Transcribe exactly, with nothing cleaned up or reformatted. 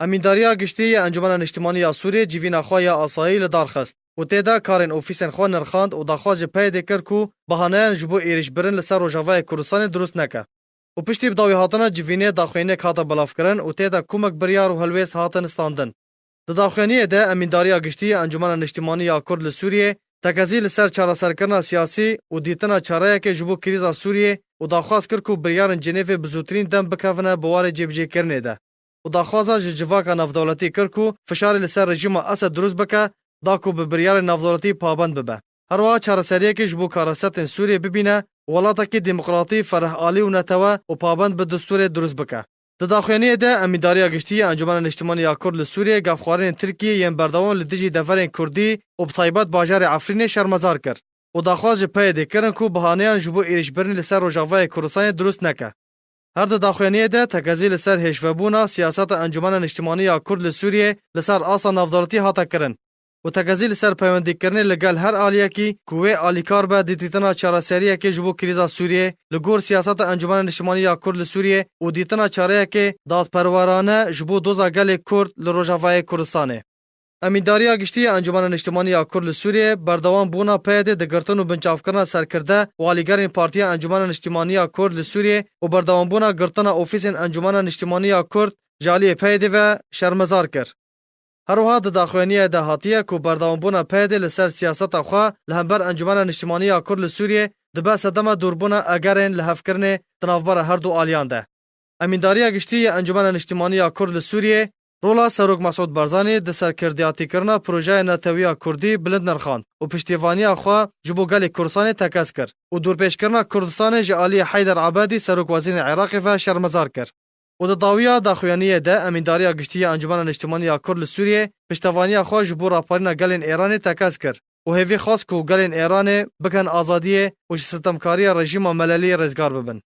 Emîndariya Giştî ya Encûmena Niştimanî ya Sûriyê civîna xwe ya asayî li dar xist û tê de karên ofîsên xwe nirxand û daxwaz ji PYD'ê kir ku bahaneyan ji bo êrîşbirin li ser Rojavayê Kurdistanê dirust neke. Û piştî bi dawî hatina civînê daxuyaniyek hate belavkirin û tê de komek biryar û helwêst hatin standin. Di daxuyaniyê de Emîndariya Giştî ya Encûmena Niştimanî ya Kurd li Sûriyê tekezî li ser çareserkirina siyasî û dîtina çareyekê ji bo krîza Sûriyê û daxwaz kir ku biryarên Cenêvê bi zûtirîn dem bikevine bi warê cêbicêkirinê de û daxwaza ji civaka navdewletî kir ku fişarê li ser rejîma Esed dirust bike, da ku bi biryarên navdewletî pabend bibe. Her wiha çareseriyekê ji bo karesetên Sûriyê bibîne û welatekî demokratî, fereh alî û netewe û pabend bi destûrê dirust bike. Di daxuyaniyê de Emîndariya Giştî ya Encûmena Niştimanî ya Kurd li Sûriyê gefxwarinên Tirkiyê yên berdewam li dijî deverên Kurdî û bi taybet bajarê Efrînê şermezar kir û daxwaz ji PYD'ê kirin ku bahaneyan ji bo êrîşbirinê li ser Rojavayê Kurdistanê dirust neke. Her di daxuyaniyê de tekezî li ser hêşvebûna siyaseta Encûmena Niştimanî ya Kurd li Sûriyê li ser asta navdewletî hate kirin û tekezî li ser peywendîkirinê li gel her aliyekî ku wê alîkar be di dîtina çareseriyekê ji bo krîza Sûriyê, li gor siyaseta Encûmena Niştimanî ya Kurd li Sûriyê û dîtina çareyekê dadperwerane ji bo doza gelê Kurd li Rojavayê Kurdistanê. Emîndariya Giştî ya Encûmena Niştimanî ya Kurd li Sûriyê berdewam bûna PYD'ê di girtin û binçavkirina serkirde û alîgerên Partiya Encûmena Niştimanî ya Kurd li Sûriyê û berdewambûna girtina ofîsên Encûmena Niştimanî ya Kurd ji aliyê PYD'ê ve şermezar kir. Her wiha di daxuyaniyê de hatiye ku berdewambûna PYD'ê li ser siyaseta xwe li hember Encûmena Niştimanî ya Kurd li Sûriyê dibe sedema dûrbûna egerên lihevkirinê di navbera her du aliyan de. Emîndariya Giştî ya Encûmena Niştimanî ya Kurd li Sûriyê rola Serok Mesûd Barzanî di serkirdiyatîkirina projeya netewiya Kurdî bilind nirxand û piştîvaniya xwe ji bo gelê Kurdistanê tekez kir û dûrpêçkirina Kurdistanê ji aliyê Heyder Ebedî Serokwezîrên Iraqê ve şermezar kir. Û di dawiya daxuyaniyê de Emîndariya Giştî ya Encûmena Niştimanî ya Kurd li Sûriyê piştevaniya xwe ji bo raparîna gelên Êranê tekez kir û hêvî xwest ku gelên Êranê bikin azadiyê û ji sitemkariya rejîma melalî rêzgar bibin.